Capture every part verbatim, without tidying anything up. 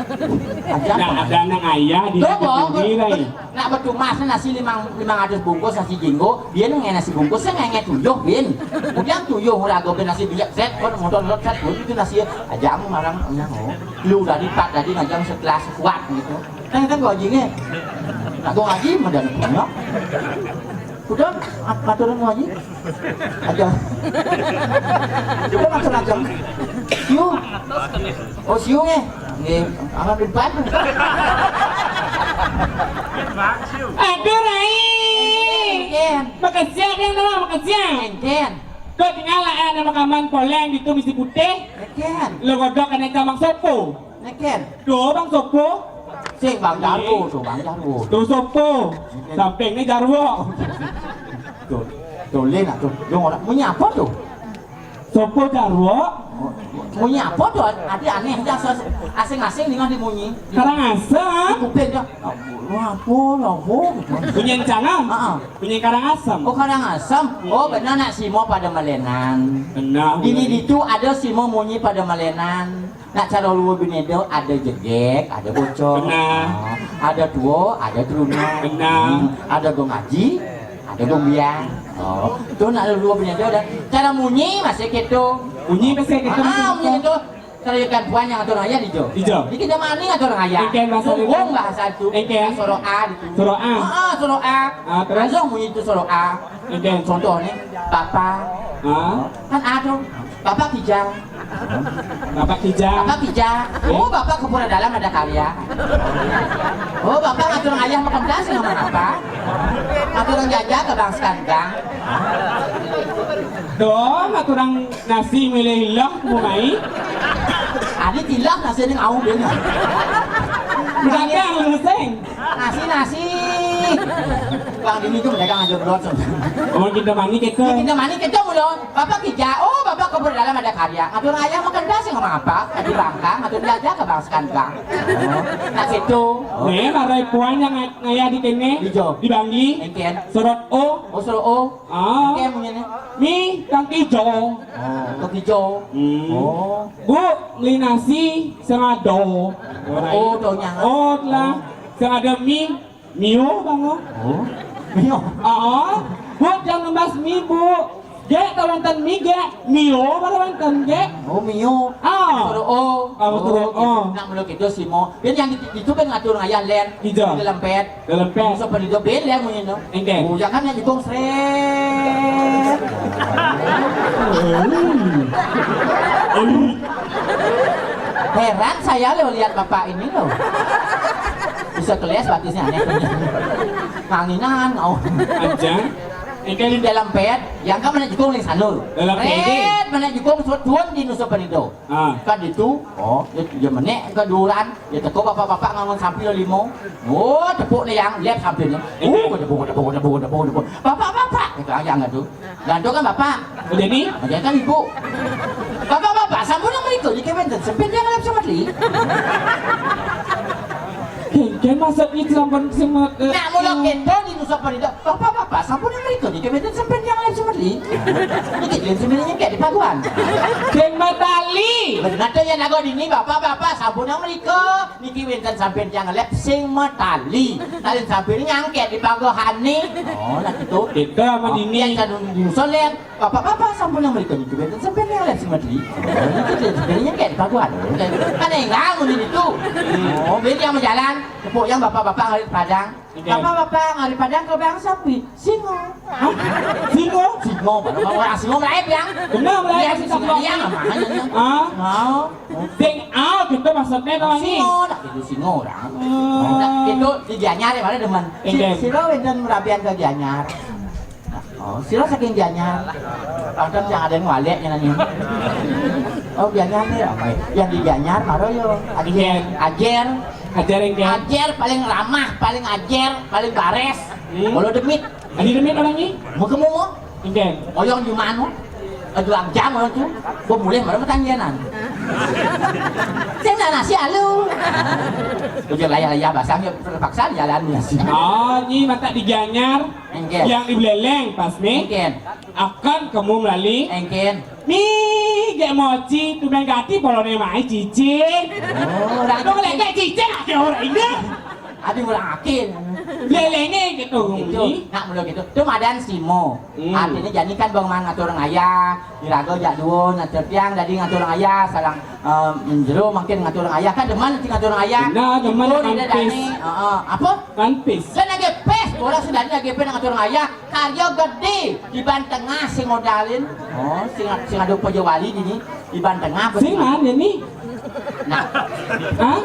Aja. Nah, ada nang ayah di Tuh, Bang. Nak betumas nasi limang, limang ratus bungkus nasi jinggo, dia nang nasi bungkus, saya nggak tuyuh, Bin. Kemudian tuyuh raga Bin nasi bijak set, kau nonton nonton set, pun itu nasi aja aku marang, oh. Lu tadi, Pak, tadi ngajang sekelas kuat gitu. Kan, kan gua ajingnya. Nah, gua ngaji, mana ada punya. Udah, ap-, aturan ngaji. Aja. Udah, macam-macam. Siu. Oh, siu, eh. Nggih, aman depan. Aduh, Rai. Enten. Makasih, ada yang nama, makasih. Enten. Kau tinggal lah, eh, nama kaman poleng gitu, misi putih. Enten. Lo godok, kena ikan Bang Sopo. Neken. Tuh, Bang Sopo. Sing Bang Jarwo tuh, Bang Jarwo. Tuh, Sopo. Neken. Samping ni Jarwo. Tuh, tuh, Lin, tuh. Lu orang, munyi apa tuh? Sopo Jarwo. Munyi apa tuh? Ada aneh aja, asing-asing dengan dimunyi. Karangasem. Kuping dia. Apa lah, apa? Punya Cangam. Heeh. Punya Karangasem. Oh, Karangasem. Oh, benar nak simo pada melenan. Benar. Ini ditu ada simo munyi pada melenan. Nak cara luwur bini ento ada jegek, ada bocor. Benar. Ah, ada tua, ada teruna. Benar. Hmm, ada gong aji, ada gong biang. Oh, tu nak luwur bini ento ada. Cara munyi masih gitu. Munyi masih gitu. Ah, munyi gitu. Kalau ikan puan yang atur ayah dijo. Dijo. Di kita mani atur ayah. Ikan bahasa itu. Wong bahasa itu. Ikan. Soro A itu. Soro A. Ah, soro A. Ah, terus? Langsung munyi itu soro A. Ikan. Contohnya, papa. Ah. Kan ada. Papa kijang. Bapak Kijang. Bapak Kijang. Oh, Bapak ke Pura Dalam ada karya. Oh, Bapak ngatur ayah makan nasi sama apa? Ngatur jaja ke Bang Skandang. Dong, ngatur nasi milih ilah, mau mai. Adi tilah nasi ini ngau dia. Dagang lu seng. Nasi, nasi. Bang, ini tuh mereka ngajak berlot. Oh, kita mani kita. Kita mani kita mulai. Bapak Kija, oh, Bapak ke Pura Dalam ada karya. Ngatur ayah makan nasi sama apa? Di Bangka, ngatur jaja ke Bang Skandang. Oh, nah situ. Nih, marai puan yang ngay-, ngayah di kene. Dijo. Di Banggi. Engken. Sorot O. Oh, sorot O. Ah. Engken punya nih. Mi, Kang Kijo. Oh, Kang Kijo. Hmm. Oh. Bu, beli nasi sengado. Oh, taunya. Oh, lah. Sengado mi, Mio, Bang, oh. Oh, Mio. Ah, ah. Bu, jangan ngebahas mi, Bu. Gek, kalau nonton mi, gek. Mio, kalau nonton gek. Oh, Mio. Ah. Suruh, oh. Ah, suruh, oh. Nak meluk itu si Mo. Dia yang di, di itu kan ngatur ngayah len. Iya. Di lempet. Di lempet. Musuh penduduk ben len munyi no. Engke. Oh, jangan yang jebong seret. Heran saya lo lihat bapak ini lo. Bisa kelias batisnya aneh. Nganginan, ngau. Aja. Engke di dalam pet, yang kan mana jukung ling sanur. Dalam pet. Ret, mana jukung suat tuan di Nusa Penida. Ah. Kan itu, oh, dia, dia menek ke duran, dia teko bapak-bapak ngangon sampil limo. Oh, tepuk ni yang, lihat sampilnya. Engke. Oh, tepuk, tepuk, tepuk, tepuk, tepuk. Bapak-bapak, kata yang tu. Gantung kan bapak? Jadi? Macam kan ibu. Bapak-bapak, sampun yang mereka ni kewenten sempit yang lep semetli. Kan maksud ni sampun semet. Nak mula kita di Nusa Penida. Bapak-bapak, sampun yang mereka ni kewenten sempit yang lep semetli. Ni kita sempit yang kayak di paguan. Sing matali. Benar tu yang lagu ini, bapak-bapak, sampun yang mereka. Niki wenten sampin tiang lep sing matali. Talin sampin nyangket di pagohane. Oh, nak itu. Kita sama dini. Yang kan di musolen. Bapak-bapak sampun yang mereka niki wenten sampin tiang lep sing matali. Oh, niki dia sampin nyangket di pagohan. Kan enggak mun itu. Oh, beli yang berjalan. Tepuk yang bapak-bapak ngarit padang. Oke. Bapak-bapak ngarit padang ke bang sapi. Singo. Hah? Singo? Singo, mana orang singo melayu yang? Benar, melayu. Iya, singo yang apa hanya? Ah? Mau. Sing A gitu maksudnya, Bang, ini. Singo, nak itu singo orang. Hmm. Nak itu di Gianyar ya, mana demen. Si, Enten. Sira wenten merabian ke Gianyar. Oh, sira saking Gianyar. Tonton yang ada yang walek yang nanya. Oh, Gianyar ni apa? Yang di Gianyar, maro yo. Enten. Ajer. Ajer, enten. Ajer paling ramah, paling ajer, paling bares. Hmm. Kalau demit. Adi demit orang ni? Muka mau? Enten. Oyong di mana? Aduh, jam orang tu. Gua mulai baru pertanyaan. Saya nak nasi alu. Ujar layah-layah basang ya terpaksa jalan nasi. Oh, ni mata di Gianyar. Engke. Yang di Buleleng pas ni. Engke. Akan kamu melali. Engke. Mi. Gek moci, tumben ganti polone mae cicing. Oh, ora. Wong lek cicing ake ora inget. Ati ngulangake. Lelenge gitu. Gitu. Nak mula gitu. Itu madan simo. Hmm. Artine jani kan bang man ngatur ngayah, diraga jak duun, ngatur tiang, dadi ngatur ngayah, salang, em, jero mungkin ngatur ngayah. Kan demen sing ngatur ngayah. Bener, demen. Ibu kan ida pis. Dani, heeh. Apa? Kan pis. Kan lagi pis, bola sudah lagi pis ngatur ngayah. Karya gede, Iban Tengah sing modalin. Oh, sing, sing ada Pojowali dini. Iban Tengah. Sing man ya ni? Nah. Hah?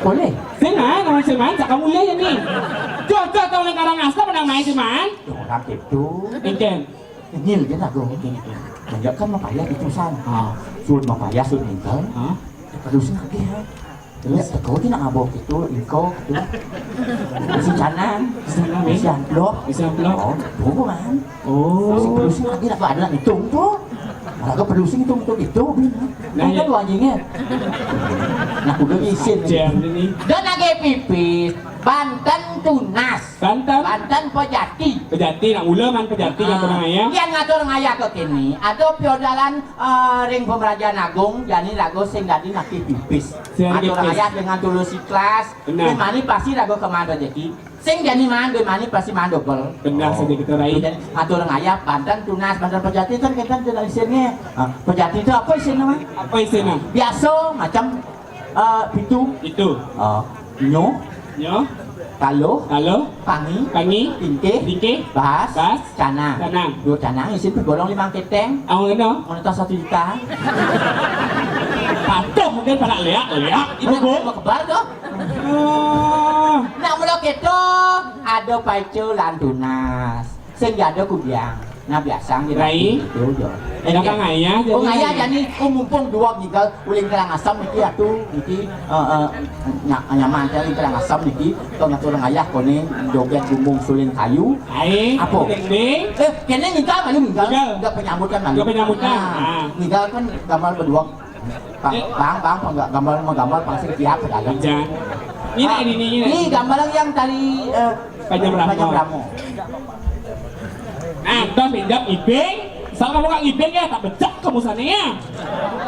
Boleh. Sing man, nama sing man, cakap mulia ya ni. Cocok tau nang Karangasem menang main sing man. Orang itu. Engken. Nyil dia lagu. Engken, engken. Banyak kan mapayah itu san. Ah. Sun mapayah, sun ninggal. Ah. Terus lagi ya. Terus? Ya, teko ki nak ngabok gitu, ingko gitu. Isi canang, isi amplop. Isi amplop. Oh, gitu kan. Oh. Terus, terus lagi nak ada hitung tuh. Nah, aku perlu sing hitung tuh gitu. Nah, kan ya. Anjingnya. Nah, udah ngisin. Jam ini. Dan lagi pipis, Banten tunas. Banten? Banten Pejati. Pejati, nak mula man Pejati, ah, ngatur ngayah. Yang ngatur ngayah ke kini, ada piodalan, eh, ring Pemerajan Agung, jani lagu sing dadi naki pipis. Sing ngatur pipis. Ngayah dengan tulus ikhlas. Benar. Duit mani pasti lagu keman rezeki. Sing jani man, duit mani pasti man dobel. Benar saja kita, Rai. Jadi, ngatur ngayah, Banten tunas, Banten Pejati kan kita tidak isinnya. Ah, Pejati itu apa isinnya, man? Apa isinnya? Biasa, macam Eh, pitu. Pitu. Eh, nyo. Nyo. Talo. Talo. Pangi. Pangi. Tingkih. Tingkih. Bahas. Bahas. Canang. Canang. Dua canang, isin pigolong limang keteng. Awak kena? Menetap satu juta. Patuh mungkin pada lihat, lihat. Itu, Bu. Kebar tu. Ah. Nak mula keto, ada paicu lan tunas. Sing jado kudiang. Nah, biasa nggih. Rai. Itu, jo. Dah kan ngayah, oh, jadi ngayah jani. Oh, mumpung dua ngigal uling Karangasem niki, atu niki, eh, eh, nya-, nyaman kali Karangasem niki, to ngatur ngayah kone joget bumbung suling kayu. Rai. Apa? Ding, ding. Eh, kene ngigal malu ngigal. Ngigal. Ngigal penyambutan malu. Ngigal penyambutan. Nah, ah. Ngigal kan gambar berdua. Bang, bang, bang, bang, gambar, mau gambar, pasti siap, pedagang. Jan. Ini, ah, ini, ini, ini. Ini gambar yang tadi, eh, Panjang Brahmo. Panjang Brahmo. Nah, dah pinjam ibing. Salah kamu kak ibing ya, tak becak kamu sana ya.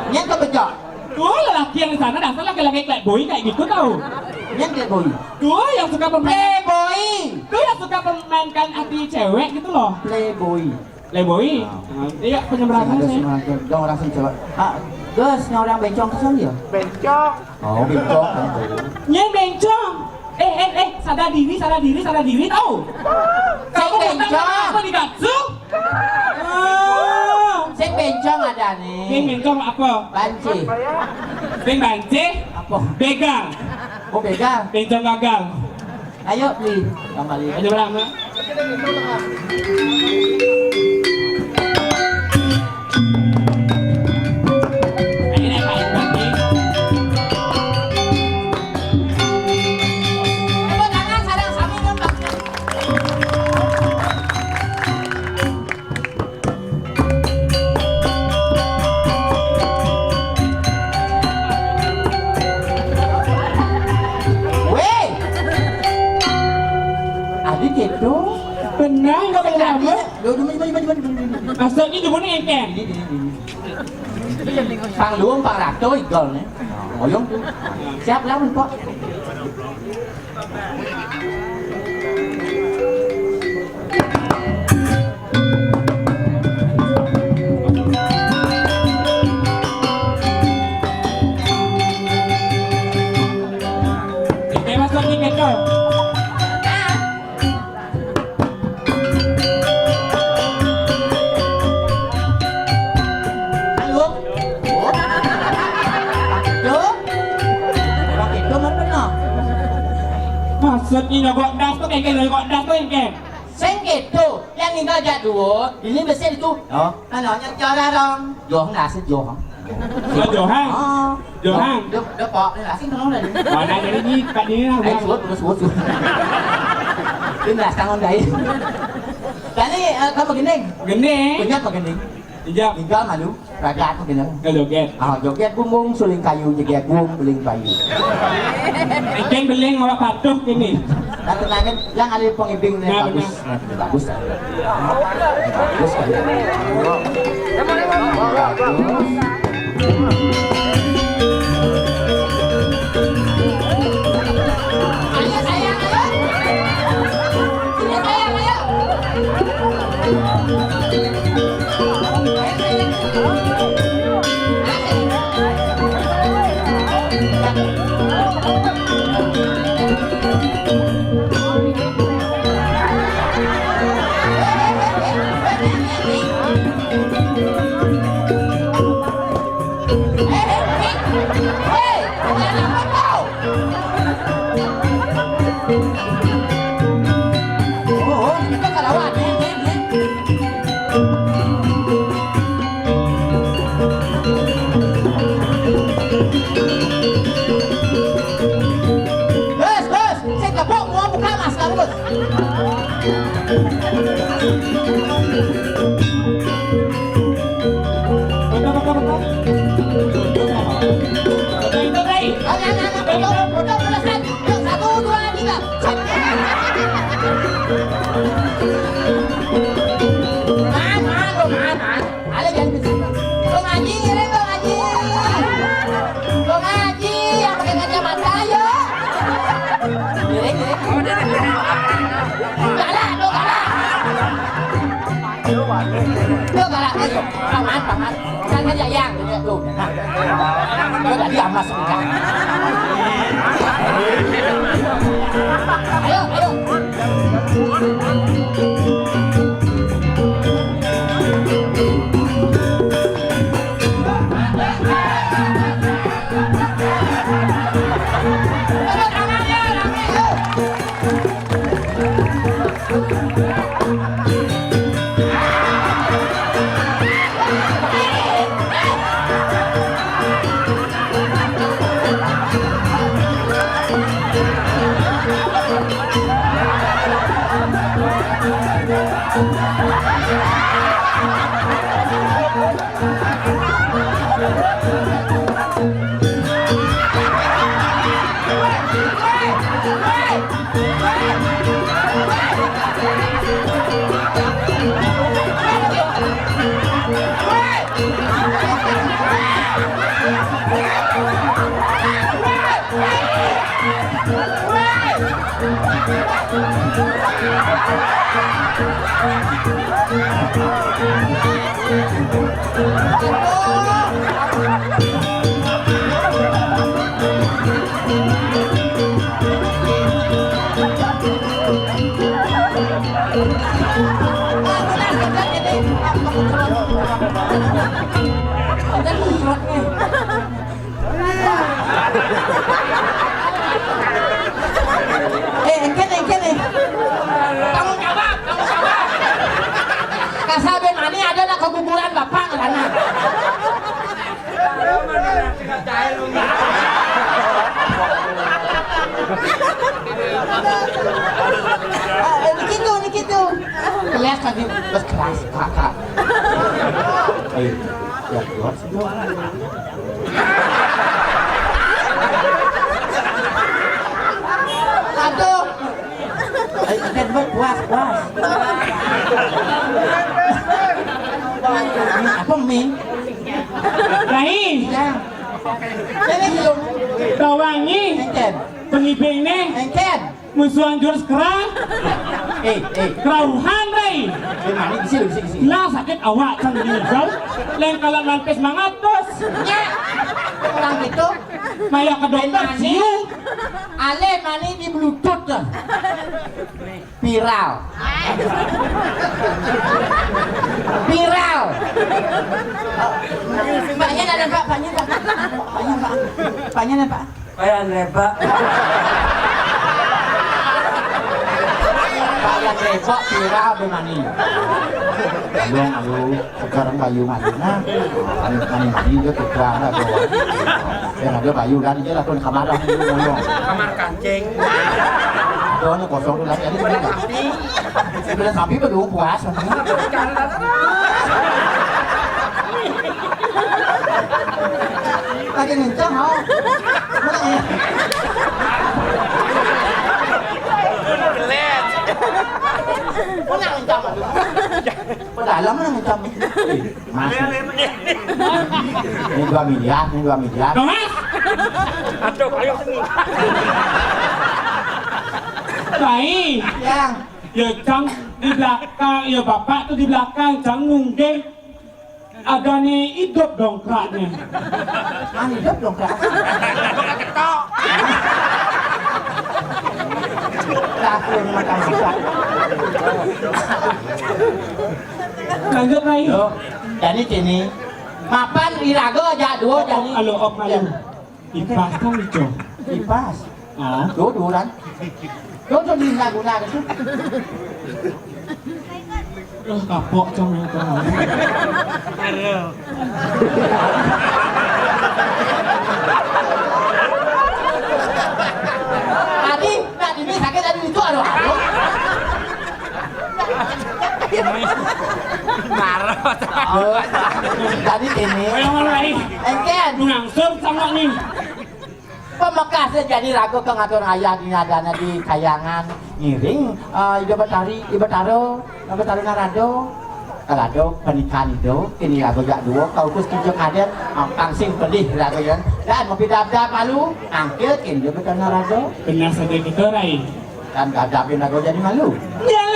Yang kebejak. Tuh, lelaki yang di sana, dasar laki-laki playboy kayak gitu, tahu. Yang playboy. Tuh, yang suka pemain. Playboy. Tuh, yang suka memainkan hati cewek gitu loh. Playboy. Leboy. Ah. Ah, iya, penyeberangan sih. Ada semangat, dong orang sing cewek. Ah, Gus, nya orang bencong ke sana ya? Bencong. Oh, bencong. Nya bencong. Eh, eh, eh, sadar diri, sadar diri, sadar diri, tahu? Kamu bencong. Apa di Gatsu? Oh. Sing bencong ada nih. Sing bencong apa? Banci. Sing banci? Apa? Begal. Oh, begal. Bencong gagal. Ayo, beli. Kembali. Ayo, Bang. Weh. Adi gitu. Benar, enggak benar, apa? Duh, duh, duh, duh, duh, duh, duh. Maksudnya di mana, Ken? Ini, ini, ini. Pang luwung, pang ratu, igol nih. Oyong tuh. Siap lah, Mpok. Bebas lagi, Ken. Halo? Oh? Aduh. Orang itu mana? Maksudnya nyogok das tuh, kayak nyogok das tuh, kayak. Sing gitu, yang ninggal jak dua, ini besi itu. Oh. Ano, nya cara dong. Joh, nasi joh. Oh, Johan. Oh. Johan. Dia, dia pak, dia asing tolong dah. Mana jadi ni, Pak ni lah. Ayo, sebut, sebut, sebut. Ini lah, tangan dah. Tadi, eh, kamu gini? Gini. Punya apa gini? Ijab. Tinggal malu, ragat apa gini? Ke joget. Ah, joget bumbung, suling kayu, joget bumbung, suling kayu. Ikan beling awak patuh kini. Nah, tenangin, yang ada pengibing ni. Nah, bagus. Benar. Nah, bagus. Bagus kali. Bagus. Ayo, sayang, ayo. Sini, sayang, ayo. Bos, bos, saya kebok mau buka masker, bos. Buka, buka, buka. Buka itu, Bray. Ada, ada, ada, foto, foto, foto, set. Yuk, satu, dua, tiga. Set. Man, man, lo man, man. Ale, jangan di sini. Bang Haji, ngiring, Bang Haji. Bang Haji, yang pakai kacamata, ayo. Ngiring, ngiring. Galak, tuh, galak. Tuh, galak, ayo. Paman, paman. Jangan jayang, tuh. Nah. Tuh, tadi amas, udah. Ayo, ayo. Eh, engken, engken, eh. Tanggung jawab, tanggung jawab. Kasar be mani ada nak keguguran bapak ngerana. Ah, eh, begitu, begitu. Kelas tadi, bos kelas, kakak. Ayo, ya, keluar sih, keluar. Aduh. Ayo, udah, udah, puas, puas. Apa, Mi? Rai. Ya. Ini belum. Tawangi. Engken. Pengibing nih. Engken. Musuhan jurus kerang. Eh, eh. Kerauhan, Rai. Eh, mani, bisi, bisi, bisi. Lah, sakit awak, can nyusul. Lain kalau nampis mangatus. Ya. Orang gitu. Maya ke dokter, mani. Siu. Ale mani di bluetooth tuh. Viral. Viral. Mbaknya ada, Mbak, mbaknya, Mbak. Mbaknya, Mbak. Mbaknya ada, Mbak. Kayak nebak. Kayak nebak viral be mani. Belum, aduh, sekarang bayu mani. Nah, mani, mani, mani, dia tukang, aduh. Yang ada bayu kan, dia lakukan kamar dah, dia ngomong. Kamar kancing. Aduh, ini kosong tuh lagi, ada sapi. Sebelah sapi, aduh, puas. Lagi ngencang, oh. Mana ngencang, aduh. Pedalam lah macam. Eh, Mas. Ini dua miliar, ini dua miliar. Mas. Aduh, ayo sini. Baik. Yang. Ya, cang di belakang, ya, bapak tuh di belakang, cang nungging. Ada nih hidup dongkraknya. Mana hidup dongkrak? Ketok. Takut mata masak. Lanjut, Rai. Yo, jadi sini. Mapan iraga aja dua jadi. Halo, op malu. Ipas kan itu. Ipas. Ah. Tuh, duran. Tuh, tuh, di lagu-lagu tuh. Eh, kapok, cang, ya, cang. Tadi, tadi ini sakit, tadi itu, aduh, aduh. Marah. Oh, tadi ini. Ayo, mulai. Engken. Ngangsur sama nih. Pamekasné jani raga kang atur ayah dina dana di kahyangan ngiring, eh, Ida Betari, Ida Betara, Ida Betara Narada. Narada panikahan Ida, kini raga jak dua, kaukus kija kadén, ampang sing pelih raga yan. Dan mapidabdab malu, angkil kini Ida Betara Narada. Benar saja kita, Rai. Dan dadabin raga jani malu. Ya.